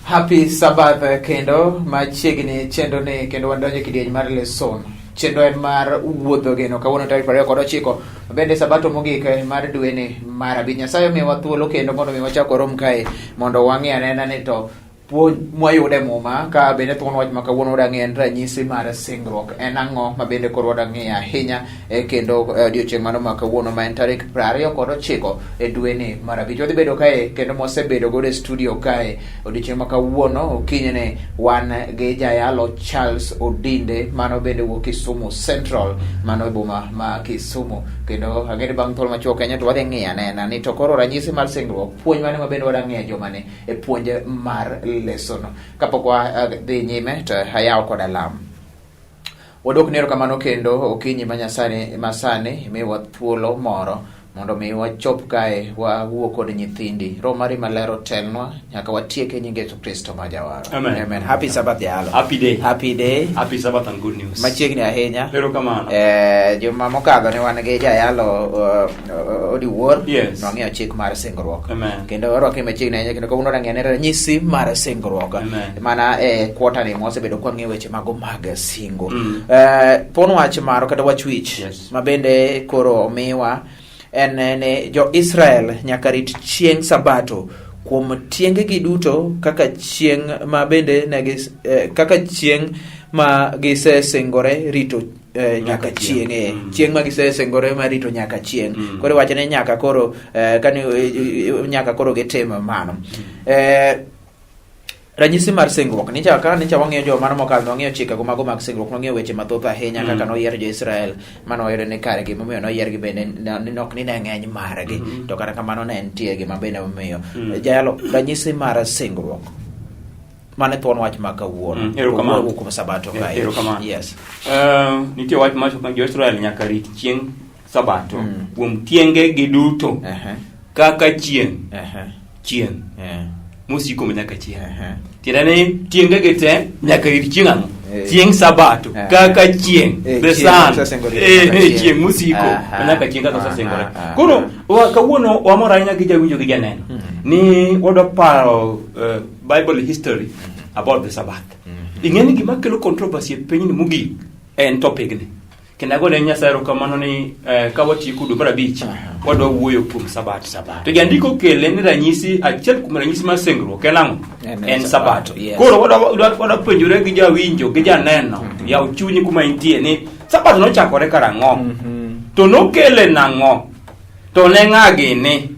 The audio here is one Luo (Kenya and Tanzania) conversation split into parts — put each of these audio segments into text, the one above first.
Happy Sabbath kendo machiegni chenro ni kendo wadonjo e kidieny mar leson. Chenro en mar wuodho geno kawuono tarik 29 bende sabato mogik mar dweni mar abich. Nyasaye omiyowa thuolo kendo mondo mi wachak warom kae mondo wang'i anena ni to puonj mwayudo e muma ka bende thuon wach ma kawuono wadwa ng'eyo en ranyisi mar singruok en ang'o ma bende koro wadwa ng'eyo ahinya e kendo odiechieng' mano ma kawuono ma en tarik 29 e dweni mar abich. Wadhi bedo kae kendo mwasebedo godo e studio kae odiechieng' ma kawuono okinyni wan gi jayalo Charles Odinde mano bende wuok Kisumu Central mano e boma ma Kisumu kendo ang'e ni bang' thuolo machuok kanyo to wadhi ng'iyo anena ni to koro ranyisi mar singruok puonj mane ma bende wadwa ng'iyo jumani e puonj mar lesono. Kapok wadhi nyime to ayaw kod alam. Wadwokni erokamano kendo okinyi ma Nyasaye masani miwa thuolo moro mondo mi wachop kae wawuo kod nyithindi. Roho mari maler otelnwa nyaka watiek e nying Yesu Kristo ma jawaro. Amen. Amen. Happy Sabbath jalo. Happy day. Happy day. Happy Sabbath and good news. Machiegni ahinya. Erokamano. Juma mokadho ne wan gi jayalo Odiwuor. Yes. Nwang'eyo chik mar singruok. Amen. Kendo warwake machiegni ahinya kendo kawuono warang'e ane ranyisi mar singruok. Amen. Mana e kwota ni mwasebedo kwang'iyo weche mago mag singo. Mm. Pon wach maro kata wach wich Yes. ma bende koro omiwa en ni jo-Israel nyaka rit chieng' Sabato kuom tiengegi duto kaka chieng' ma bende ne gis, kaka chieng' ma gisesingore rito nyaka chieng', chieng' ma gisesingore mar rito nyaka chieng'. Koro iwacho ni nyaka koro kani nyaka koro gitim mano. Ranyisi mar singruok nicha ka nicha wang'iyo jo mano mokalo wang'iyo chikego mago mag singruok wang'iyo weche mathoth ahinya kaka noyier jo-Israel mano wayudo ni kare gimomiyo noyiergi bende ok ni ne ng'eny margi to kata kamano ne nitie gima bende omiyo jayalo ranyisi mar singruok mane thuon wach ma kawuono Erokamano. Owuok kuom sabato kae. Erokamano. Yes. Nitie wach mawacho ni jo-Israel nyaka rit chieng' sabato kuom tiengegi duto kaka chieng' chieng' mosiko ma nyaka chieng'. Tiende ni tiengegi te nyaka rit chieng' ang'o? Chieng' sabato kaka chieng' the Chieng' sun. mosesingore nyaka chieng'. Chieng' mosiko ma nyaka chieng' kaka osesingore. Koro kawuono wamor ahinya gi jawinjo gi janeno ni wadwa paro Bible history about the Sabbath. Ing'e ni gima kelo controversy e pinyni mogik en topic ni. Kendo agone Nyasaye erokamano ni ka watieko dwe mar abich wadwa wuoyo kuom Sabato. Sabato. To jandiko okele ni ranyisi achiel kuom ranyisi mar singruok en ang'o? En En Sabato, Sabato. yes. Koro wadwa puonjore gi jawinjo gi janeno yaw chunyi kuma intie ni Sabato nochakore karang'o? To nokele nang'o? To ne ng'a gini?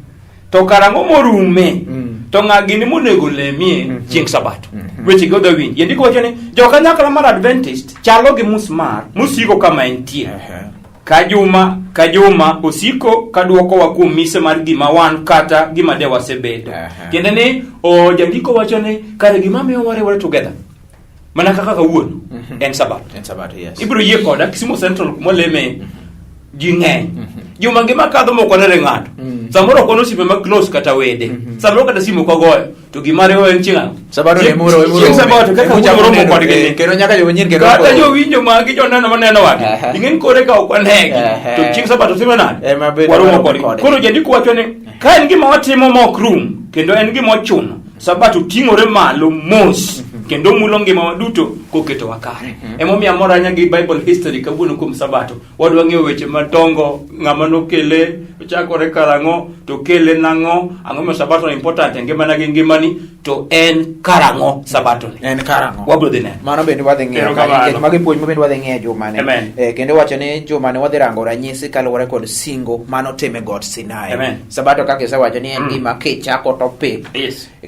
To karang'o morume? To ng'a gini monego lemie chieng' Sabato? Weche gi odwa winji. Jandiko wacho ni jokanyakla mar Adventist chalo gi musmar mosiko kama entie. Ka juma ka juma osiko ka dwokowa kuom mise mar gima wan kata gima de wasebedo. Tiende ni jandiko wacho ni kare gima miyo wariwore together mana kaka kawuono en Sabato. En Sabato, yes. Ibiro yie koda Kisumu Central kuma leme ji ng'eny. Juma ngima kadho mok wanere ng'ato. Samoro ok wan osiepe ma close kata wede. Samoro kata simu ok wagoyo. To gima riwo en chieng' ang'o? Sabato Chieng' emuro emuro. chieng' Sabato kaka Emu wuoro chako romo kodgi neno, ni. kendo nyaka jowinjin kendo Kata koro- jowinjo magi joneno maneno wagi. Ing'e ni kore ka ok wanegi. To chieng' Sabato timo nade? Ema bende Waromo waromo kodgi. kodgi. Koro jandiko wacho ni ka en gima watimo ma ok rum kendo en gima ochuno Sabato ting'ore malo mos kendo mulo ngimawa duto koketowa kare. Emomiyo amor ahinya gi Bible history kawuono kuom Sabato. Wadwa ng'eyo weche madongo, ng'ama nokele, ochakore karang'o, to kele nang'o, ang'o momiyo Sabato important e ngimana gi ngimani, to en karang'o Sabato ni. En karang'o? Wabiro dhi neno. Mano bende wadhi ng'iyo Erokamano. kanyo, nikech magi puonj ma bende wadhi ng'iyo e jumani. Amen. Kendo wacho ni jumani wadhi rango ranyisi kaluwore kod singo manotim e got Sinai. Amen. Sabato kaka isewacho ni en gima kichako topic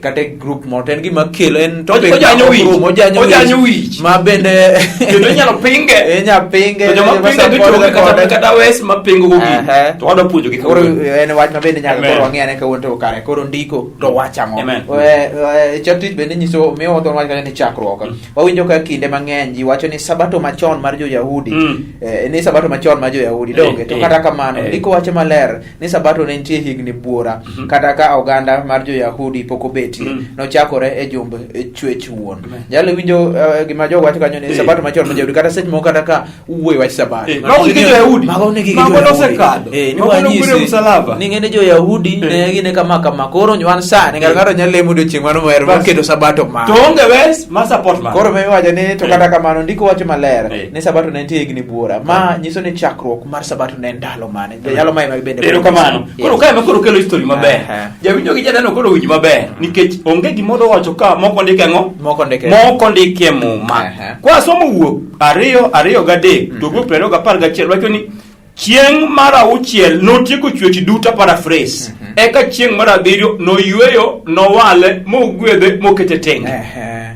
kata e group moro to en gima kelo en topic Ojanyo ma wich. ok rum, ojanyo Ojanyo wich. wich. Ma bende Kendo inyalo pinge. Inyalo pinge. To joma joma pinge support gituoge kata kode. kata wes ma pingo go gini. Ehe. To wadwa puonjogi Koro kawuono. en wach ma bende nyaka Amen. koro wang'e ane kawuono to kare koro ndiko to wacho ang'o. Amen. Chat tich bende nyiso miyo wadho wach kanyo ni chakruok. Wawinjo ka kinde mang'eny ji wacho ni sabato machon mar jo-Yahudi ni sabato machon mar jo-Yahudi donge to kata kamano ndiko wacho maler ni sabato ne nitie higni buora kata ka oganda mar jo-Yahudi pok obetie nochakore e jumb chwech wuon. Jalo winjo gima ma jogo wacho kanyo ni Eh. sabato machon ma Jayahudi kata seche moko kata ka uwuoyo wach sabato. Eh, mago gige Jo-Yahudi. Mago ne gige Mago Jo-Yahudi. nosekadho. Eh, ni Mago wanyisi nogure msalaba. Ni ng'ene Jo-Yahudi Eh. ne gine kama kama koro nywan sani ng'ato Eh. ng'ato nyalo lemo odiochieng' mano mohero mar Bas. keto sabato mare. To onge wes ma support mano. Koro miwacho ni to Eh. kata kamano ndiko wacho maler Eh. ni sabato ne nitie higni buora ma nyiso ni chakruok mar sabato ne en ndalo mane jayalo mae ma bende Erokamano. Yes. Koro kae ma koro kelo history maber. Aha. Jawinjo gi janeno koro winj maber nikech onge gimoro wacho ka moko ndike ang'o? Moko ndike. Moko ndike muma. Aha. Kwa somo wuok 2 2 ga 3 to wuok 20 11 wacho ni chieng' mar auchiel notieko chwech duto paraphrase. Eka chieng' mar abiriyo noyweyo, nowale, mogwedhe, mokete tenge. Ehe.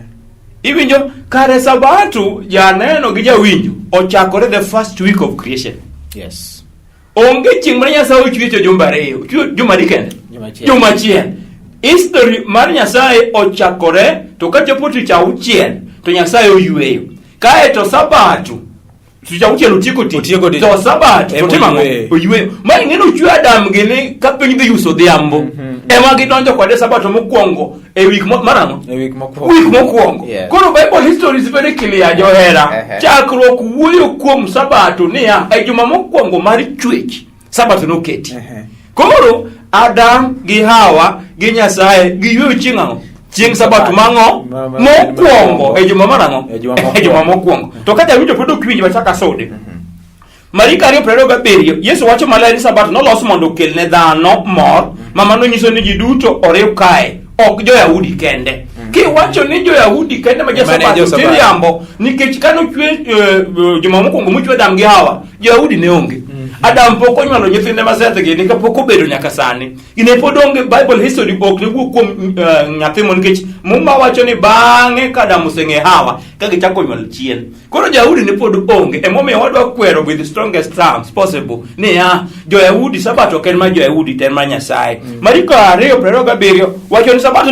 Iwinjo kare sabato janeno gi jawinjo ochakore the first week of creation. Yes. Onge chieng' mar Nyasaye ochwecho jumbe ariyo, ochwecho juma adi kende? Juma achiel. Juma achiel. History mar Nyasaye ochakore to kachopo tich auchiel to Nyasaye oyweyo. Kae to sabato tich auchiel otieko tich. Otieko tich. To sabato to Ema timo ang'o? oyweyo. Oyweyo. Ma ing'e ni ochwe Adam gini ka piny dhi yuso odhiambo. Ema gidonjo kode sabato mokwongo e wik mar ang'o? E wik mokwongo. Wik mokwongo. Yes. Koro Bible history is very clear johera. Ehe. Chakruok wuoyo kuom sabato niya e juma mokwongo mar chwech sabato noketi. Ehe. Koro Adam gi Hawa gi Nyasaye giyweyo chieng' ang'o? Chieng' sabato mang'o? Mokwongo e juma mar ang'o? E juma E juma mokwongo. To ka jawinjo pod ok winj wachak asode. Mariko 2:27 Yesu wacho maler ni sabato nolos mondo okel ne dhano mor ma mano nyiso ni ji duto oriw kae ok jo-Yahudi kende. Kiwacho ni jo-Yahudi kende ma Ema ne jo-Sabato jo-Sabato. tiriambo nikech kane ochwe juma mokwongo mochwe Adam gi Hawa jo-Yahudi ne onge. Adam pok onywolo nyithinde ma Seth gini kapok obedo nyaka sani. Gine pod onge Bible history ok ne wuok kuom nyathi mo nikech Muma wacho ni bang'e ka Adam oseng'e Hawa ka gichako nywol chien. Koro jo-Yahudi ne pod onge emomiyo wadwa kwero with the strongest terms possible niya jo-Yahudi sabato ok en mar jo-Yahudi to en mar Nyasaye. Mariko 2:27 wacho ni sabato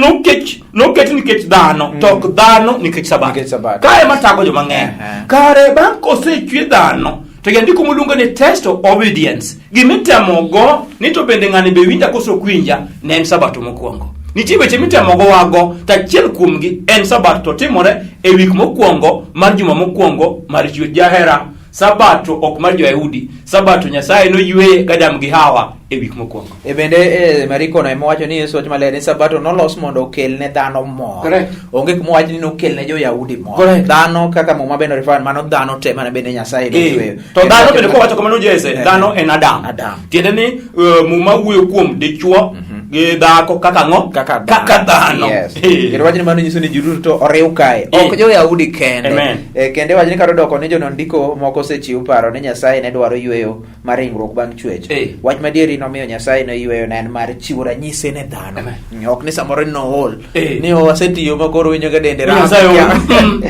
noket nikech dhano to ok dhano nikech sabato. Nikech Sabato. Kae ema tago joma ng'eny. Aha. Kare bang' kosechwe dhano to jandiko moluongo ni test of obedience gimitemo go ni to bende ng'ani be winja koso ok winja ne en sabato mokwongo. Nitie weche mitemo go wago to achiel kuomgi en sabato to timore e wik mokwongo mar juma mokwongo mar chwech. Jahera, sabato ok mar jo-Yahudi, sabato Nyasaye noyweye gi Adam gi Hawa e wik mokwongo. E bende e Mariko no ema wacho ni Yesu wacho maler ni sabato nolos mondo okel ne dhano mor. Correct. Onge kuma wach ni nokel ne jo-Yahudi mor. Correct. Dhano kaka Muma bende refer mano dhano te mane bende Nyasaye nochweyo. To dhano bende kowacho kamano Jesse, Eh. dhano en Adam. Adam. Tiende ni Muma wuoyo kuom dichuo gi dhako kaka ang'o? Kaka dhano. Kaka dhano. Yes. Eh. Kendo wach ni mano nyiso ni ji duto oriw kae. Eh. Ok jo-Yahudi kende. Amen. Eh, kendo wach ni kata odoko ni jonondiko moko osechiw paro ni Nyasaye ne dwaro yweyo mar ringruok bang' chwech. Eh. Wach madieri nomiyo Nyasaye ne yweyo ne en mar chiwo ranyisi ne dhano. Amen. Ok ni samoro ni nool. Eh. Ni osetiyo ma koro winjo ka dende ram. Nyasaye ol.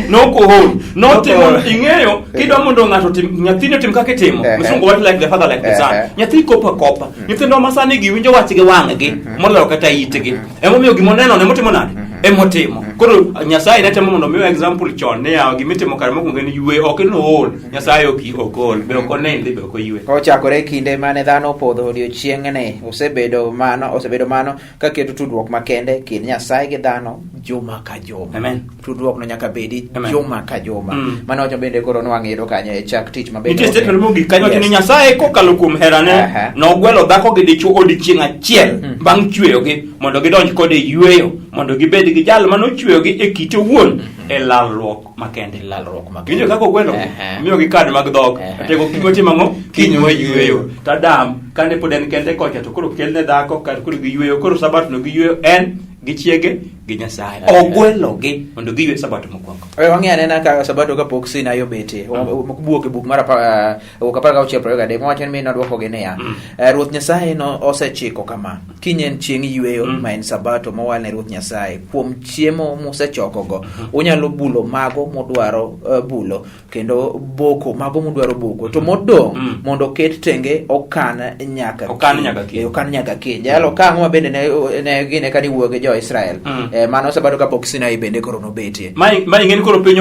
Nok ool. Notimo Nok ool. ing'eyo kidwa mondo ng'ato otim nyathini otim kaka itimo. Eh. Msungu wacho like the father like the son. Eh. Nyathi kopa kopa. Nyithindo ma sani giwinjo wach gi wang'gi moloyo kata itgi. Emomiyo gimoneno ne motimo nade? Emotimo. Koro Nyasaye ne temo mondo omiwa example chon ni yawa gimitimo kare mokwongo en ywe ok ni ool. Nyasaye ok ol be ok onindi be ok oywe. Kochakore e kinde mane dhano opodho odiochieng'ni osebedo mano kaketo tudruok makende kind Nyasaye gi dhano juma ka juma. Amen. Tudruok no nyaka bedi Amen. juma ka juma. Mano wacho bende koro nwang'edo kanyo e chak tich ma bende Nitie statement mogik kanyo wacho ni Yes. Nyasaye kokalo kuom herane Aha. nogwelo dhako gi dichwo odiechieng' achiel bang' chweyogi mondo gidonj kode e yweyo mondo gibed gi jal manochweyogi e kite owuon e lalruok makende. Lalruok makende. Winjo kaka ogwelo Ehe. miyogi kad mag dhok Ehe. atego kiny watimo ang'o kiny wayweyo to Adam kane pod en kende kocha to koro kelne dhako kar koro giyweyo koro sabato no giyweyo en gi chiege gi Nyasaye ogwelogi mondo giywe sabato mokwongo. We wang'i anena ka sabato kapok Sinai obetie. Wuok e buk mar wuok 16 23 mowacho ni nodwokogi niya, Ruoth Nyasaye no osechiko kama, kiny en chieng' yweyo ma en sabato mowal ne Ruoth Nyasaye. Kuom chiemo musechokogo, unyalo bulo mago mudwaro bulo kendo boko mago mudwaro boko. To modong' mondo oket tenge okan nyaka Okan kiny. nyaka kiny. Okan nyaka kiny. Jalo ka ang'o ma bende ne gine kane iwuoyo gi jo-Israel. Mano sabato kapok Sinai bende koro nobetie. Ma ing'e ni koro piny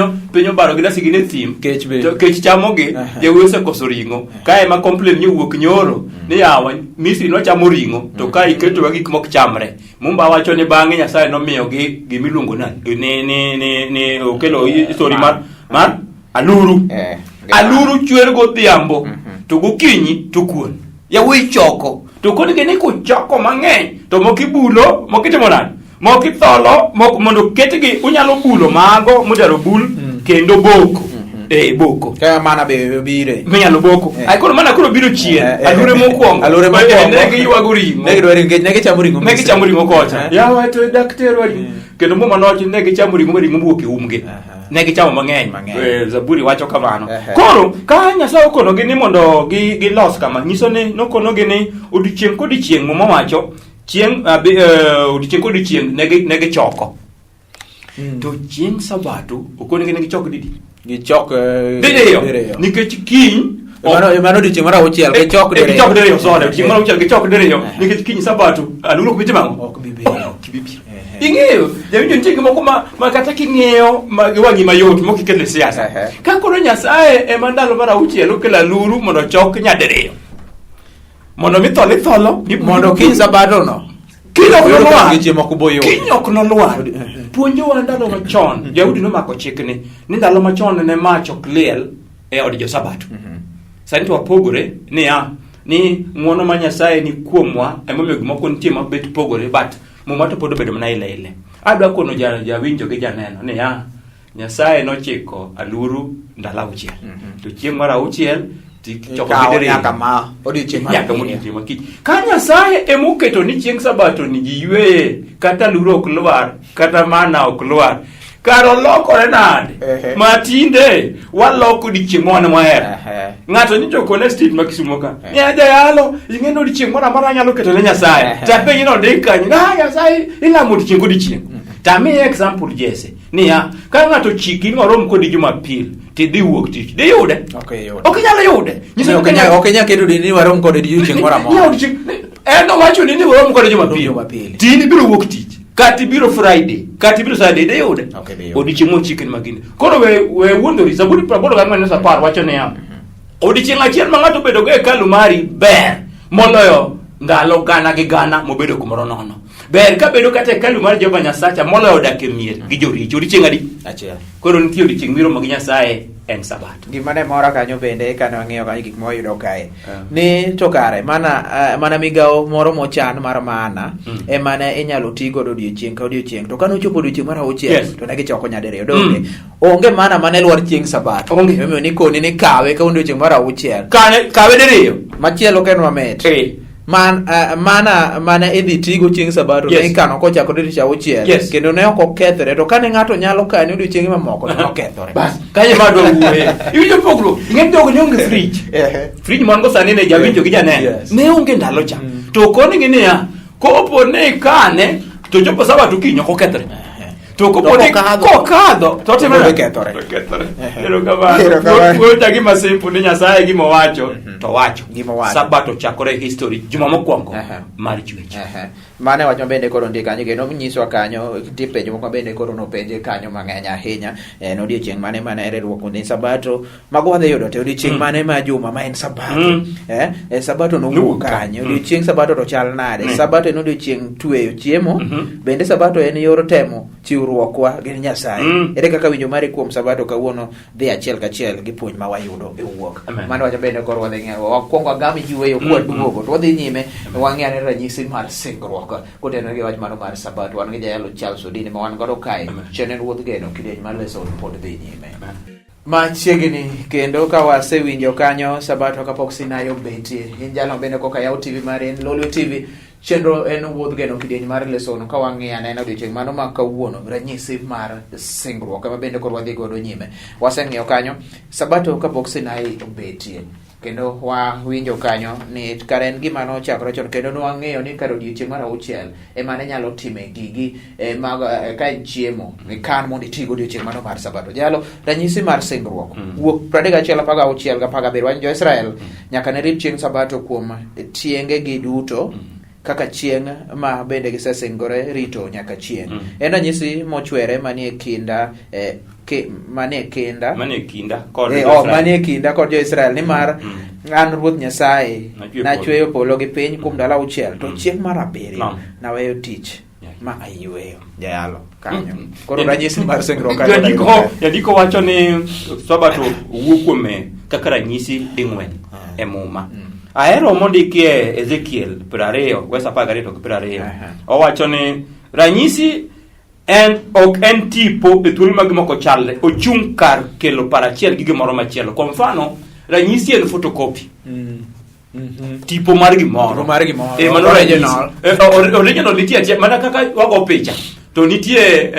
obaro gi dasi gin e thim. Kech be. To kech chamogi, jawuoyi osekoso ring'o. Kae ma complain ni owuok nyoro ni yawa Misri nochamo ring'o to ka iketowa gik mok chamre. Mumba wacho ni bang'e Nyasaye nomiyogi gimiluongo na ni okelo story mar Mar aluru. Eh, Aluru chwer godhiambo to gokinyi to kuon. Yawuoyi choko. To konigi ni kuchoko mang'eny to moko ibulo, moko itimo nade? Moko itholo, moko mondo ketgi unyalo bulo mago mudwaro bul kendo boko. Eh, boko. Kaya mana be bire. Minyalo boko. Eh. Ai koro mana koro biro chien. Eh, eh. Alure mokwongo. Alure mokwongo. Ne giywago ring'o. Ne gidwaro ring'o, ne gichamo ring'o. Ne gichamo ring'o kocha. Eh. Yawa to dakter wa ring'o. Kendo muma nowacho ni ne gichamo ring'o ma ring'o owuok e umgi. Aha. Ne gichamo mang'eny. Mang'eny. Eh, Zaburi wacho kamano. Ehe. Koro ka Nyasaye okonogi ni mondo gilos kama, nyiso ni nokonogi ni odiechieng' kodiechieng' muma wacho chieng' odiechieng' kodiechieng' ne gichoko. To chieng' Sabato okonegi ni gichok didi? Gichok Diriyo. diriyo. Nikech kiny Mano mano odiechieng' mar auchiel gichok diriyo. Gichok diriyo, sorry, odiechieng' mar auchiel gichok diriyo. Eh. Nikech kiny Sabato aluru ok bi timo ang'o? Ok bi biro. Ok bi biro. Ehe. Ing'eyo, jawinjo nitie gik moko ma kata king'iyo ma gi wang'i mayot mok ikelo e siasa. Ehe. Ka koro Nyasaye ema ndalo mar auchiel okelo aluru mondo ochok nyadiriyo. Mondo mi thol itholo, Mondo kiny Sabato no. Kiny ok Oyud nolwar. ka gichiemo ok boyo. Kiny ok nolwar. Puonjowa ndalo machon, Jayahudi nomako chikni ni ndalo machon ne mach ok liel e od jo-Sabato. Sani to wapogore niya, ni ng'wono ma Nyasaye ni kuomwa emomiyo gimoko nitie mabet pogore but muma to pod obedo mana ile ile. Adwa kono jawinjo gi janeno niya, Nyasaye nochiko aluru ndalo auchiel. To chieng' mar auchiel tichoko Ikawo diriyo. nyaka ma odiechieng' mar Nyaka abiriyo. modiechieng' ma kiny. Ka Nyasaye emoketo ni chieng' Sabato ni ji yweye, kata aluru ok lwar, kata mana ok lwar. Kar olokore nade? Ehe. Ma tinde waloko odiechieng' ma wan wahero. Ehe. Ng'ato nyocha okone e street ma Kisumo ka. Eh. Ni jayalo, ing'e ni odiechieng' moro amora anyalo keto ne Nyasaye. Ehe. To apenje ni ondik kanyo. Ah, Nyasaye ilamo odiechieng' kodiechieng'. To amiye example Jesse. Niya, ka ng'ato ochiki ni warom kodi Jumapil, tidhi wuok tich, diyude? Ok iyude. Ok inyal yude. Nyiso ni Ok inyal ok inyal keto ni warom kode odiechieng' moro Ni amora. odiechieng' en owacho ni warom kode Jumapil. Jumapil. To in ibiro wuok tich. Kata ibiro Friday, kata ibiro Saturday, diyude. Ok idhi yude. Odiechieng' mochiki ni magini. Koro we wuondori, Zaburi 84:10 wacho niya, odiechieng' achiel ma ng'ato obedogo e hekalu mari ber moloyo ndalo gana gi gana mobedo kumoro nono. Ber kabedo kata e hekalu mar Jehova Nyasacha moloyo dak e mier gi joricho. Odiechieng' adi? Achiel. Koro nitie odiechieng' miromo gi Nyasaye en Sabato. Gima ne mora kanyo bende kane wang'iyo kanyo gik mawayudo kae Ah. ni to kare mana migawo moro mochan mar mana ema ne inyalo ti godo odiechieng' ka odiechieng' to kane ochopo odiechieng' mar auchiel Yes. to ne gichoko nyadiriyo donge onge mana mane lwar chieng' sabato Onge. emomiyo nikoni ni kawe ka odiechieng' mar auchiel Kane kawe diriyo. machielo ok en mamit Eh. Man, mana mane idhi tigo chieng' sabato Yes. ne ikano kochakore tich auchiel Yes. kendo ne ok okethore to kane ng'ato nyalo kane odiechienge mamoko to nokethore Bas, kanyo ema adwa wuoye. Iwinjo pogruok? Ing'e jogo ne onge fridge. Ehe. Fridge man go sani ne jawinjo gi janeno. Yes. Ne onge ndalo cha. To konigi niya, kopo ni ikane to chopo sabato kiny ok okethre. To kopo To ni kokadho. kokadho to otimore To okethore. To okethore. Ehe. Erokamano. Erokamano. Puonja gima simple ni Nyasaye gima owacho to owacho. Gima owacho. Sabato ochakore e history juma mokwongo Ehe. mar chwech. Ehe. Mano e wach mabende koro ondik kanyo kendo nyiswa kanyo nitie penjo moko mabende koro nopenje kanyo mang'eny ahinya en odiechieng' mane mane riwruok ni sabato mago wadhi yudo te odiechieng' mane ma juma ma en sabato sabato nowuok Nowuok kanyo Mm. odiechieng' sabato to chal nade sabato en odiechieng' tweyo chiemo bende sabato en yor temo chiwruokwa gi Nyasaye ere kaka winjo mari kuom sabato kawuono dhi achiel kachiel gi puonj ma wayudo e wuok Amen. mano wacho bende koro wadhi ng'eyo wakwongo wagam yueyo kwaduogo to wadhi nyime wang'e ane ranyisi mar singruok kotenore gi wach mano mar sabato wan gi jayalo Charles Odini ma wan godo kae Amen. chien en wuodh geno kidieny mar lesson pod dhi nyime Amen. machiegni kendo ka wasewinjo kanyo sabato kapok Sinai obetie in jalo bende koka yaw TV mari en Lolwe TV chenro en wuodh geno kidieny mar leson ka wang'iyo anena odiochieng' mano ma kawuono ranyisi mar singruok ema bende koro wadhi godo nyime waseng'iyo kanyo sabato kapok Sinai obetie kendo wawinjo kanyo ni kare en gima nochakore chon kendo nwang'eyo ni kar odiochieng' mar auchiel ema ne nyalo time gigi mag ka en chiemo ikan mondo itigo odiochieng' mano mar sabato jalo ranyisi mar singruok wuok 31 16 17 wach jo-Israel nyaka ne rit chieng' sabato kuom tiengegi duto kaka chieng' ma bende gisesingore rito nyaka chieng' en ranyisi mochwere manie kinda manie kinda Manie kinda kod oh, manie kinda kod jo-Israel nimar an Ruoth Nyasaye Nachweyo nachweyo polo gi piny kuom ndalo auchiel to chieng' mar abiriyo Naam. naweyo tich Yeah. ma ayweyo jayalo. Kanyo. Koro ranyisi mar singruok kanyo. Jandiko wacho ni sabato wuo kuome kaka ranyisi ding'wen e Muma. Ahero mondikie Ezekiel 20 wes 12 to 20. Owacho ni ranyisi en ok en tipo e thuolo ma gimoko chalre, ochung' kar kelo par achiel gi gimoro machielo. Kwa mfano, ranyisi en photocopy. Tipo mar gimoro. Tipo mar gimoro. Mano Original. ranyisi. Original nitie achiel mana kaka wago picha to nitie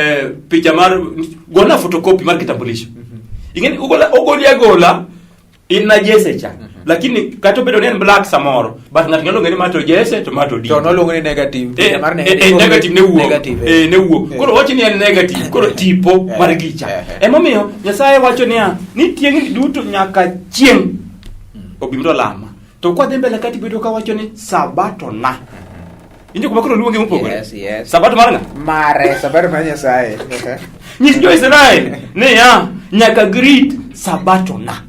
picha mar gona photocopy mar kitambulisho. Ing'eni ogoli agola in na jese cha. Lakini kata obedo ni en black samoro, but ng'ato nyalo ng'eyo ni ma to jese to ma to di. To noluongo ni negative. Picha mar Negative ne wuok. Negative, eh. Ne wuok. Koro wacho ni en negative, koro tipo mar gicha. Emomiyo Nyasaye wacho niya, ni tieng'ni duto nyaka chieng' obi mondo olama. To kwa dhi mbele kati bedo ka wacho ni sabato na. Injo kuma koro luonge mopogore. Yes, yes. Sabato mar ng'a? Mare, sabato mar Nyasaye. Nyis jo-Israel niya, nyaka girit sabato na.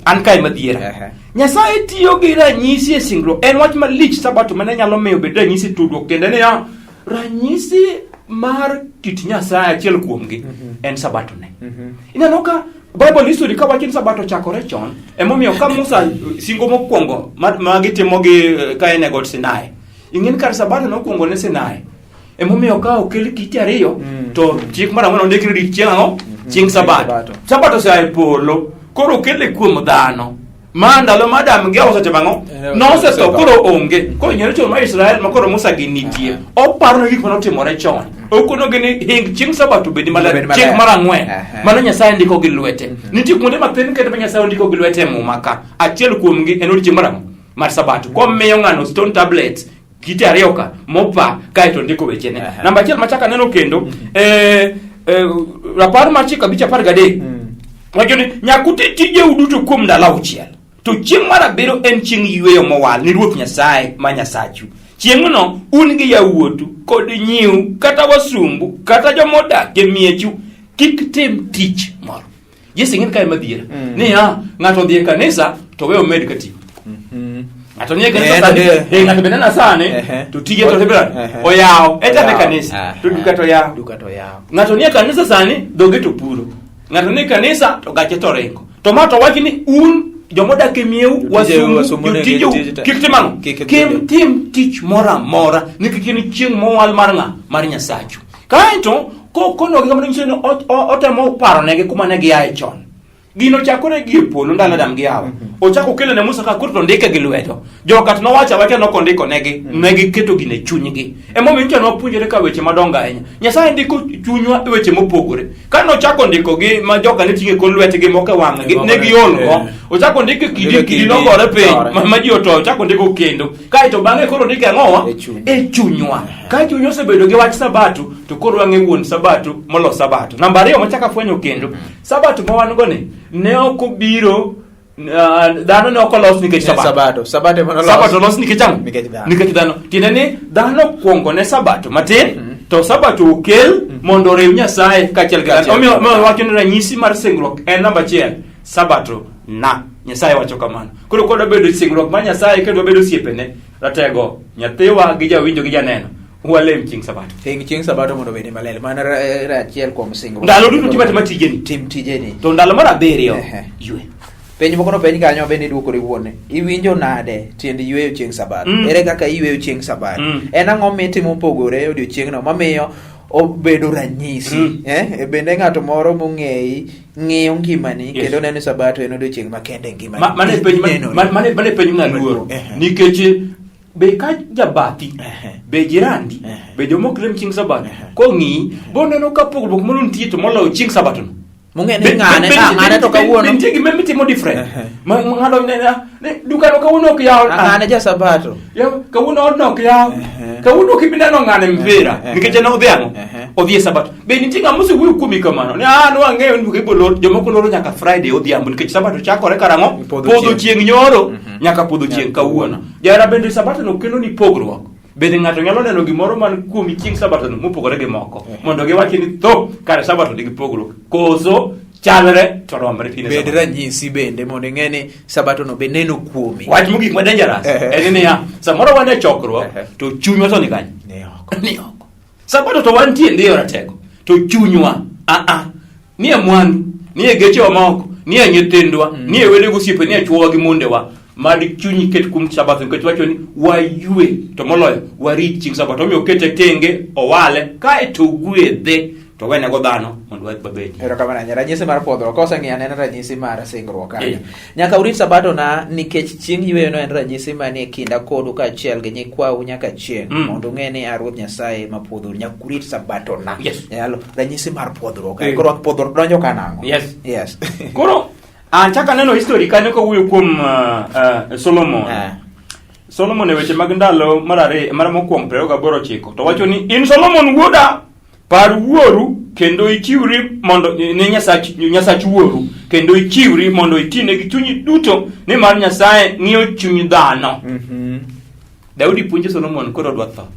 An kae madhiera. Nyasaye tiyo gi ranyisi e singruok. En wach malich sabato mane nyalo miyo bed ranyisi e tudruok tiende niya, ranyisi mar kit Nyasaye achiel kuomgi en sabato ne. Ineno ka Bible history ka wacho ni sabato ochakore chon, emomiyo ka Musa singo mokwongo ma gitimo gi ka en e got Sinai. Ing'e ni kar sabato nokwongo ne Sinai. Emomiyo ka okel kite ariyo to chik mar ang'wen ondik ni chieng' ang'o? Chieng' sabato. Sabato. Sabato osea e polo, koro okele kuom dhano. Ma ndalo ma Adam gi Hawa osetimo ang'o? Nosetho, koro onge. Koro nyalo chon mar Israel ma koro Musa gi nitie. Oparo ne gik mane otimore chon. Okonogi ni hing chieng' sabato obed maler, Obed maler. chik mar ang'wen. Mano Nyasaye ndiko gi lwete. Nitie kuonde mathin kende ma Nyasaye ondiko gi lwete e Muma ka. Achiel kuomgi en odiechieng' mar ang'o? Mar sabato. Komiyo ng'ano stone tablets kite ariyo ka mopa kaeto ndiko wechene. Namba achiel machako aneno kendo rapar mar chik 5 13 wacho ni nyaka uti tijeu duto kuom ndalo auchiel to chieng' mar abiriyo en chieng' yueyo mowal ni Ruoth Nyasaye ma Nyasachu. Chieng'no un gi yawuotu kod nyiu kata wasumbu kata jomodak e miechu kik tim tich moro. Yesu ing'e kae madhiera niya ng'ato odhi e kanisa to we omed ka tiyo. Ng'ato nie kanisa sani, ng'ato bende na sani to tije to tibra oyawo eta ne kanisa to duka to yawo. Duka to yawo. Ng'ato nie kanisa sani dhoge to puro. Ng'ato nie kanisa to gache to ringo. To ma to wach ni un jomodak e mieu wasumbu jotijeu kik tim ang'o? Kik tim tich moro amora nikech en chieng' mowal mar ng'a? Mar Nyasachu. Kaeto kokonogi kamano nyiso ni otemo paronegi kuma ne giaye chon. Gino chakore gi e polo ndalo Adam gi Hawa. Ochako okelo ne Musa ka koro to ndike gi lwedo. Joka to nowacho awacha nok ondiko negi, ne giketo gino e chunygi. Emomiyo nyicha nwapuonjore ka weche madongo ahinya. Nyasaye ndiko chunywa e weche mopogore. Ka nochako ndiko gi ma joka ne ting'e kor lwetgi moko e wang'gi, ne giol go. Ochako ndiko e kidi, kidi nogore piny, ma ji otoyo, ochako ndiko kendo. Kaeto bang'e koro ndike ang'owa? E chunywa. Ka chuny osebedo gi wach sabato, to koro wang'e wuon sabato molo sabato. Namba ariyo machako afwenyo kendo, sabato ma wan go ni ne ok obiro dhano ne ok olos nikech sabato. Sabato, sabato ema nolos. Sabato olos nikech ang'o? Nikech dhano. Nikech dhano. Tiende ni dhano okuongo ne sabato matin, to sabato okel mondo oriw Nyasaye kaachiel gi dhano. Omiyo wacho ni ranyisi mar singruok en namba achiel, sabato na. Nyasaye wacho kamano. Koro kwa bedo singruok mar Nyasaye kendo wabedo osiepene, ratego nyathiwa gi jawinjo gi janeno, walem chieng' sabato. Hing chieng' sabato mondo obed maler. Mano achiel kuom singruok. Ndalo duto tim atima tijeni. Tim tijeni. To ndalo mar abiriyo, ywe. Penj moko nopenj kanyo bende idwokori wuon. Iwinjo nade tiend yweyo chieng' sabato? Ere kaka iyweyo chieng' sabato? En ang'o mitimo mopogore odiochieng'no mamiyo obedo ranyisi? Bende ng'ato moro mong'eyi ng'iyo ngimani kendo neno sabato en odiochieng' makende e ngimani. Mane penj mane penj ng'aluoro. Nikech be ka jabathi, be jirandi, be joma ok lem chieng' sabato, kong'iyi, boneno ka pogruok moro nitie to moloyo chieng' sabato no. Mong'e ni ng'ane, ng'ane to kawuono. Nitie gima mitimo different. Ma ng'ado ne dukano kawuono ok yaw. Ng'ane ja sabato. Ya, kawuono odno ok yaw. Kawuono ok ibi neno ng'ane mpira. Nikech en odhi ang'o? Odhi e sabato. Be nitie ng'ama osewuoyo kuomi kamano? Ni ah, no ang'eyo ni duka ibo lor, jomoko loro nyaka Friday odhiambo nikech sabato chakore karang'o? Podho chieng' nyoro nyaka podho chieng' kawuono. Jahera bende sabato no kelo ni pogruok. Bende ng'ato nyalo neno gimoro man kuomi chieng' sabato no mopogore gi moko mondo giwach ni tho kare sabato nigi pogruok. Koso chalre to romre kinde Bed ranyisi bende mondo ing'e ni sabato no be neno kuomi. Wach mogik ma dangerous en niya, samoro wan e chokruok to chunywa to ni kanye? Ni oko. Ni oko. Sabato to wantie ndiyo ratego. To chunywa aa nie mwandu, nie gechewa maoko, nie nyithindwa, nie wede gosiepe, nie chwowa gi mondewa. Mad chunyi ket kuom sabato nikech wacho ni waywe to moloyo warit chieng' sabato. Omiyo okete tenge owale kaeto ogwedhe to wenego dhano mondo wabedi. Erokamano ahinya. Ranyisi mar pwodhruok. Koseng'iyo anena ranyisi mar singruok kanyo. Eh. Nyaka urit sabato na nikech chieng' yueyono en ranyisi manie kinda kodu kaachiel gi nyikwau nyaka chieng' mondo ung'e ni a Ruoth Nyasaye mapwodhou. Nyaka urit sabato na. Yes. Nyalo ranyisi mar pwodhruok. Eh. Koro pwodhruok donjo ka nang'o? Yes. Yes. Koro an chak aneno history kanyo kawuoyo kuom Solomon. Solomon e weche mag ndalo mar ariyo mar mokwongo 28:9 to wacho ni in Solomon wuoda par wuoru kendo ichiwri mondo ne Nyasach Nyasach wuoru kendo ichiwri mondo itine gi chunyi duto nimar Nyasaye ng'iyo chuny dhano. Daudi puonjo Solomon koro odwa tho.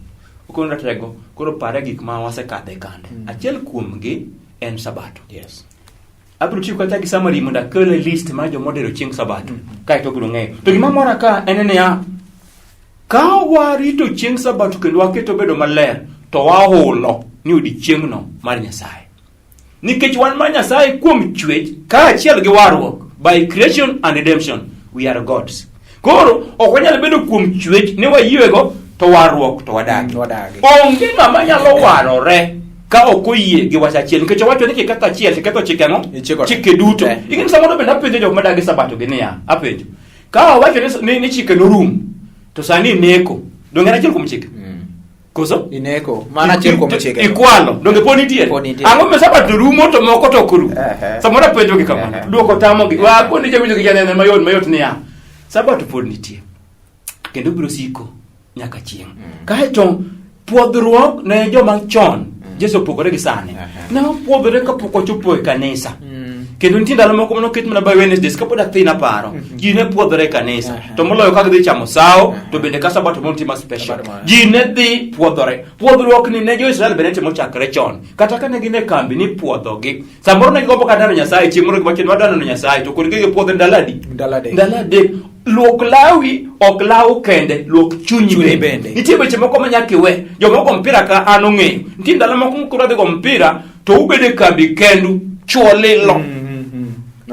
Okono ratego koro pare gik ma wasekadhe kande. Achiel kuomgi en Sabato. Yes. Abiro tiyo kata gi summary mondo akel e list mar joma odero chieng' Sabato. Kaeto obiro ng'eyo. To gima mora ka en niya, ka warito chieng' Sabato kendo waketo bedo maler, to wahulo ni odiechieng'no mar Nyasaye. Nikech wan mar Nyasaye kuom chwech kaachiel gi warruok, by creation and redemption, we are gods. Koro ok wanyal bedo kuom chwech ni wayiego to warruok to wadagi. Wadagi. Onge ng'ama nyalo warore ka ok oyie gi wach achiel nikech owacho ni kiketho achiel tiketho chike ang'o? Ichiko- Chike duto. Eh. Ing'e ni samoro bende apenjo jok madagi sabato gi niya, apenjo. Ka owacho ni chike norum to sani ineko, donge en achiel kuom chike? Koso? Ineko. Mano achiel kuom chike. Ikwalo, donge pod nitie? Pod nitie. Ang'o ma sabato rumo to moko to ok rum? Ehe. Samoro apenjo gi kamano. Ehe. Duoko tamogi. Wakoni jawinjo gi janeno mayot mayot niya. Sabato pod nitie. Kendo biro siko nyaka chieng'. Kaeto pwodhruok ne joma chon Yesu opogore gi sani. Ehe. Ne wapwodhore kapok wachopo e kanisa. Kendo nitie ndalo moko manoket mana by Wednesdays kapod athin aparo. Ji ne pwodhore e kanisa. To moloyo ka gidhi chamo sawo, to bende ka sabato moro nitie ma special. Sabato moro. Ji ne dhi pwodhore. Pwodhruok ni ne jo-Israel bende timo chakre chon. Kata ka ne gin e kambi ni pwodhogi. Samoro ne gigombo kata neno Nyasaye, chieng' moro giwacho ni wadwa neno Nyasaye, to kod gipwodhe ndalo adi? Ndalo adek. Ndalo adek. Luok lawi ok law kende, luok chunyi Chunyi bende. bende. Nitie weche moko ma nyaka iwe. Joma go mpira ka an ong'eyo. Nitie ndalo moko ma koro adhi go mpira to ubedo e kambi kendu, chwo lilo.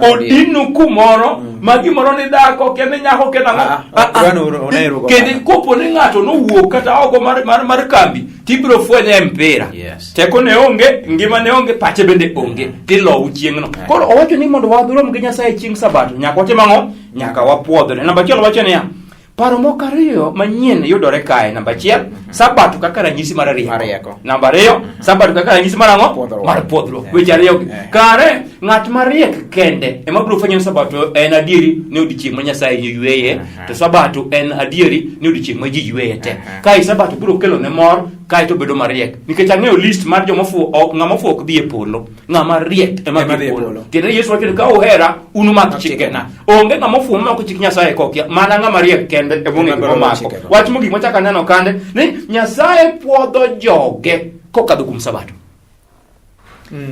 Odinu kumoro ma gimoro ni dhako kia ni nyako kia nang'o. Ah, ah, Ah, ah. udwani unerugo Kendo kanyo. kopo ni ng'ato nowuok kata oko mar kambi tibiro fwenye e mpira. Yes. Teko ne onge, ngima ne onge, pache bende onge. Tilowu chieng'no. Koro owacho ni mondo warom gi Nyasaye chieng' Sabato, nyaka watim ang'o? Nyaka wapwodhre. Namba achiel wacho niya, paro moko ariyo manyien yudore kae. Namba achiel, Sabato kaka ranyisi mar rieko. Mar rieko. Namba ariyo, Sabato kaka ranyisi mar ang'o? Pwodhruok. Mar pwodhruok. Eh. Weche ariyo gi. Eh. Kare ng'at mariek kende ema biro fwenyo ni Sabato en adieri ni odiechieng' ma Nyasaye yueye, to Sabato en adieri ni odiechieng' ma ji yueye te. Kae Sabato biro kelo ne mor, kae to bedo mariek. Nikech ang'eyo list mar joma ofuwo, ok ng'ama ofuwo ok dhi e polo. Ng'ama riek ema Ema dhi e dhi e polo. polo. Tiende ni Yesu wacho ni ka uhera unumak Mak chikena. Onge ng'ama ofuwo mamako chik Nyasaye kokia, mana ng'ama riek kende ema ong'eyo Ema gima luwo omako. chikego. Wach mogik machako aneno kande ni Nyasaye pwodho joge kokadho kuom Sabato.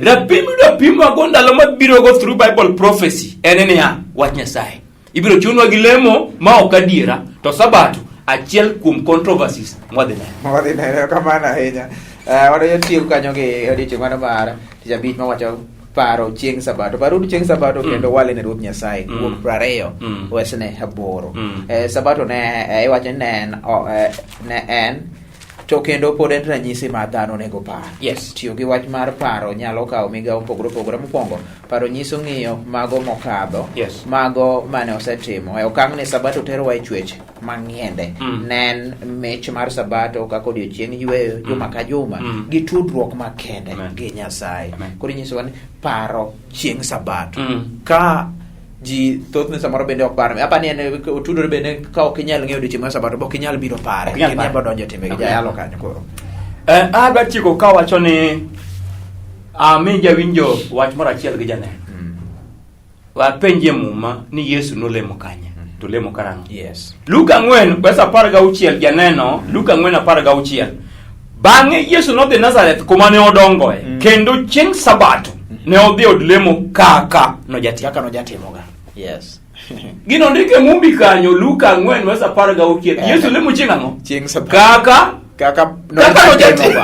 Rapim idwa pimwago ndalo mabiro go through Bible prophecy en niya wach Nyasaye. Ibiro chunwa gi lemo ma ok adiera to Sabato achiel kuom controversies mwadhi neno. Wadhi neno kamano ahinya. Wadwa tieko kanyo gi odiechieng' mano mar tich abich mawacho paro chieng' Sabato. Paruru chieng' Sabato kendo wale ne Ruoth Nyasaye wuok 20 wesne 8. Sabato ne iwacho ni ne en ne en to kendo pod en ranyisi ma dhano onego par. Yes. Tiyo gi wach mar paro nyalo kawo migawo mopogore opogore. Mokwongo, paro nyiso ng'iyo mago mokadho, Yes. mago mane osetimo. E okang' ni Sabato terowa e chwech mang'iende. Mm. Ne en mich mar Sabato kaka odiechieng' yueyo juma ka juma Mm. gi tudruok makende Amen. gi Nyasaye. Amen. Koro inyisowa ni paro chieng' Sabato. Mm. Ka ji thothne samoro bende ok par. Apa ni en otudore bende ka ok inyal ng'eyo odiechieng' mar Sabato, ok inyal biro pare. Ok inyal Kendo pare. inyalo donjo e timbegi. Ok inyal. Jayalo kanyo koro. Adwa tieko kawacho ni ami jawinjo wach moro achiel gi janeno. Wapenjie muma ni Yesu nolemo kanye to lemo karang'o? Yes. Luka 4 wes 16 janeno, Luka 4 16. Bang'e Yesu nodhi Nazareth kuma ne odongoe, kendo chieng' Sabato ne odhi e od lemo kaka nojatimo. Kaka nojatimoga. Yes. Gino ndike e Mumbi kanyo, Luka 4 wes 16. Yesu lemo chieng' ang'o? Chieng' Sabato. Kaka Kaka Kaka nojatimo.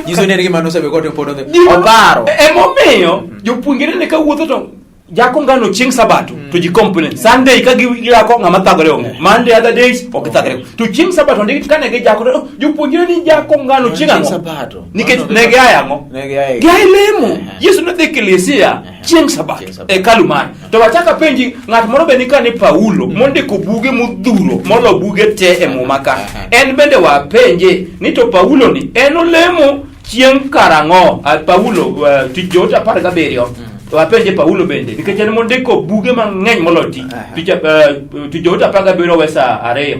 Nyiso ni en gima nosebedo kotimo pod odhi. Gima- Oparo. Emomiyo jopuonjre ne kawuotho to jako ngano chieng' sabato to ji complain. Sunday ka giyako ng'ama thagore onge. Monday other days ok thagre. To chieng' sabato ndik kane gijako to "Oh, jopuonjre ni jako ngano chieng' Chieng' ang'o? Sabato. Nikech Mano ne giaye ang'o? Ne giaye. Giaye lemo. Ehe. Yesu nodhi kilisia chieng' sabato Chieng' Sabato. e hekalu mare. To wachak apenji ng'at moro be nika ni Paulo mondiko buge modhuro molo buge te e muma ka. En bende wapenje ni to Paulo ni en olemo chieng' karang'o? Ah, Paulo tich joote 17. To wapenje Paulo bende nikech en mondiko buge mang'eny molo ti. Tich joote 17 wesa 2.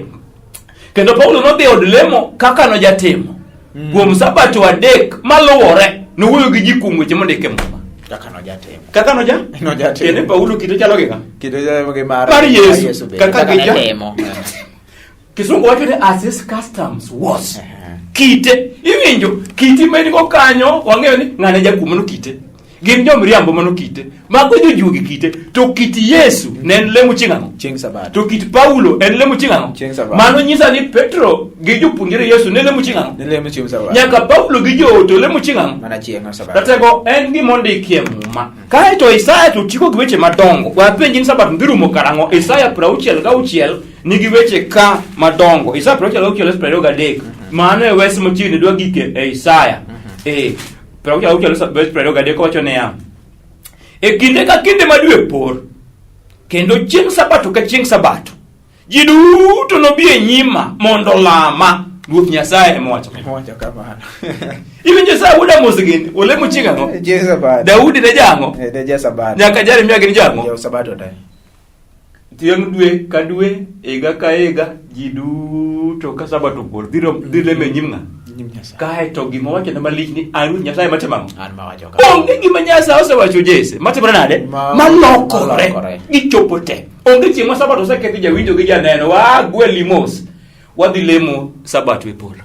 Kendo Paulo nodhi e od lemo kaka nojatimo. Kuom sabato 3 maluwore nowuoyo gi ji kuom weche mondik e muma. Kaka nojatimo. Kaka noja? Nojatimo. Tiende Paulo kite chalo gi ng'a? Kite chalo gi mar Mar Yesu. bende. Kaka Kaka gija- netimo. Kisungu wacho ni as his customs was. Kite, iwinjo, kiti ma in go kanyo, wang'eyo ni ng'ane jakuo mano kite. Gin jomiriambo mano kite. Mago jojuogi kite. To kit Yesu ne en lemo chieng' ang'o? Chieng' Sabato. To kit Paulo en lemo chieng' ang'o? Chieng' Sabato. Mano nyisa ni Petro gi jopuonjre Yesu ne lemo chieng' ang'o? Ne lemo chieng' Sabato. Nyaka Paulo gi joote lemo chieng' ang'o? Mana chieng' Sabato. Ratego en gima ondikie muma. Kae to Isaya to tigo gi weche madongo. Wapenji ni Sabato dhi rumo karang'o? Isaya 66 nigi weche ka madongo. Isaya 66 23. Mano e wes machiegni dwa gike e Isaya. 66 wes 23 wacho niya. E kinde ka kinde ma dwe por, kendo chieng' Sabato ka chieng' Sabato, ji duto nobi e nyima mondo olama. Ruoth Nyasaye ema owacho kamano. Owacho kamano. Iwinjo Isaya wuod Amos gini, olemo chieng' ang'o? Chieng' Sabato. Daudi ne jang'o? Ne ja Sabato. Nyaka Jeremia gini jang'o? Jo Sabato te. Chieng' dwe ka dwe, higa ka higa, ji duto ka Sabato opor, dhi lemo e nyim ng'a? Nyim Nyasaye. Kae to gima wachone malich ni an Ruoth Nyasaye matimo ang'o? An mawacho kamano. Onge gima Nyasaye osewacho Jesse, matimore nade? Malokore. Malokore. Gichopo te. Onge chieng' ma Sabato osekethi jawinjo gi janeno, wagweli mos. Wadhi lemo Sabato e polo.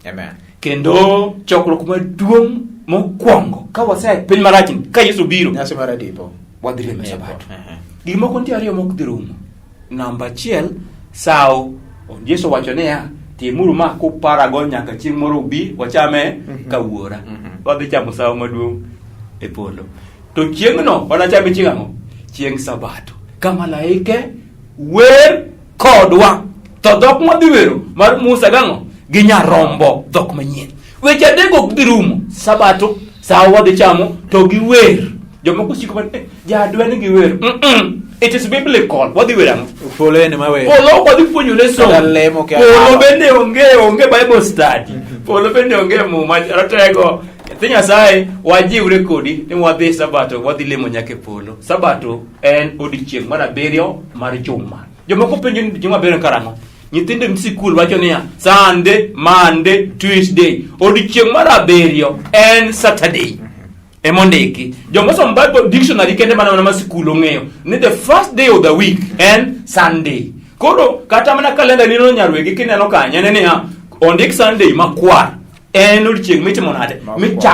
Amen. Kendo chokruok maduong' mokwongo ka wasea e piny marachni, ka Yesu biro, Nyasi mar adipo. wadhi lemo e Sabato. Ehe. Gik moko nitie ariyo mok dhi rumo. Namba achiel, sawo. Yesu owacho niya, timuru ma kuparago nyaka chieng' moro ubi wachame ka wuora. Wadhi chamo sawo maduong' e polo. To chieng'no wanachame chieng' ang'o? Chieng' Sabato. Ka malaike wer kodwa. To dhok mwadhi wero mar Musa gang'o? Gi nyarombo, dhok manyien. Weche adek ok dhi rumo. Sabato, sawo wadhi chamo, to gi wer. Jomoko siko man, jadwe ni gi wer. It is biblical. Wadhi wer ang'o? Polo en ma wer. Polo ok wadhi puonjore somo. Kata lemo kia Polo lalo. bende onge Bible study. Polo bende onge muma. Ratego. Nyathi Nyasaye, wajiwre kodi ni wadhi Sabato, wadhi lemo nyaka e polo. Sabato en odiechieng' mar 7 mar juma. Jomoko penjo ni odiechieng' mar 7 karang'o? Nyithindo e sikul wacho niya, Sunday, Monday, Tuesday. Odiechieng' mar 7 en Saturday. Emondiki. Joma somo Bible dictionary kende mana ma sikul ong'eyo ni the first day of the week en Sunday. Koro kata mana kalenda ni no nyarwegi kineno kanyo en niya, ondik Sunday makwar. En odiechieng' mitimo nade?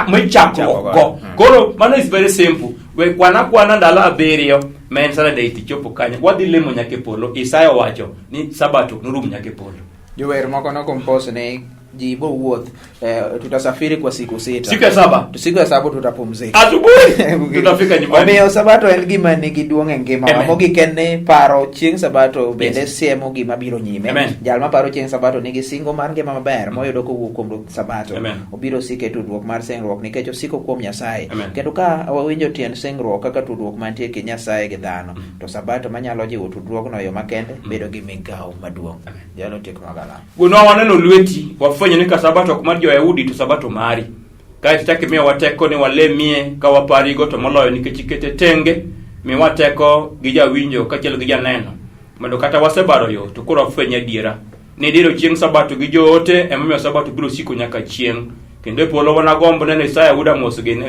Michakruok go. Koro mano is very simple. We kwana kwana ndalo 7 ma en Saturday tichopo kanyo. Wadhi lemo nyaka e polo. Isaya owacho ni Sabato norum nyaka e polo. Jower moko no compose ni ji bo wuoth, tutasafiri kwa siku 6. Siku ya 7. Siku ya 7 tutapumzika. Asubuhi tutafika nyumbani. Omiyo Sabato en gima nigi duong' e ngima. Amen. Mogik en ni paro chieng' Sabato bende Yes. siemo gima biro nyime. Amen. Jal ma paro chieng' Sabato nigi singo mar ngima maber moyudo kowuok kuom Sabato. Amen. Obiro siko e tudruok mar singruok nikech osiko kuom Nyasaye. Amen. Kendo ka wawinjo tiend singruok kaka tudruok mantie kind Nyasaye gi dhano, to Sabato manyalo jiwo tudruokno e yo makende bedo gi migawo maduong'. Jalo tiek magala. Wuonwa waneno lweti, wafwenyo ni ka Sabato ok mar jo-Yahudi to Sabato mari. Kae to ichak imiyowa teko ni walemie ka waparigo to moloyo nikech ikete tenge, miwa teko gi jawinjo kaachiel gi janeno mondo kata wasebaro yo to koro wafweny adiera. Ni diro chieng' Sabato gi joote emomiyo Sabato biro siko nyaka chieng'. Kendo e polo wanagombo neno Isaya wuod Amos gini,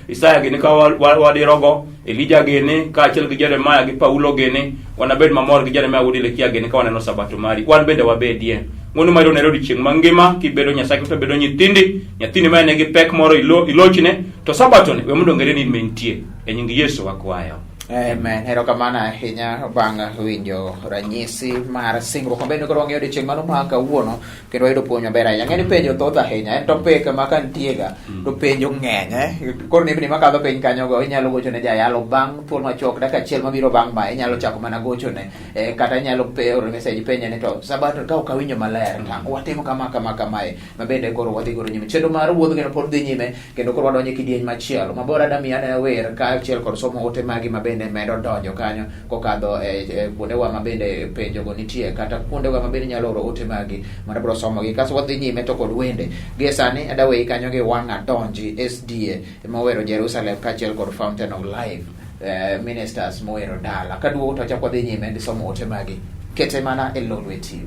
Isaya gini ka wadirogo, Elija gini, kaachiel gi Jeremaya gi Paulo gini, wanabed mamor gi Jeremaya wuod Hilekia gini ka waneno Sabato mari. Wan bende wabedie. Ng'wono mari onere odiechieng' mangima kibedo Nyasaye kata bedo nyithindi, nyathini ma nigi pek moro ilochne, to Sabato ni we mondo ong'ere ni in mentie. E nying Yesu wakwayo. Amen. Erokamano ahinya bang' winjo ranyisi mar singruok mabende koro wang'eyo odiechieng' mano ma kawuono kendo wayudo puonj maber ahinya. Ng'eni penjo thoth ahinya, en topic ma ka nitiega to penjo ng'eny eh. Koro nembni makadho piny kanyogo inyalo gocho ne jayalo bang' thuolo machuok dakika achiel mabiro bang' ma inyalo chako mana gochone eh, kata inyalo oro message penje ni to sabato ka ok awinjo maler to watimo kama kama kamae mabende koro wadhi godo nyime. Chenro mar wuodh geno pod dhi nyime kendo koro wadonjo e kidieny machielo mabor adami aneno wer kaachiel kod somo ote magi mabende medo donjo kanyo kokadho e, e kuondewa mabende penjogo nitie kata kuondewa mabende nyalo oro ote magi mondo abiro somogi kasto wadhi nyime to kod wende gie sani adaweyi kanyo gi wang'a donji SDA mowero Jerusalem kaachiel kod Fountain of Life eh, ministers mowero dala kaduogo to wachako wadhi nyime gi somo ote magi kete mana e Lolwe TV.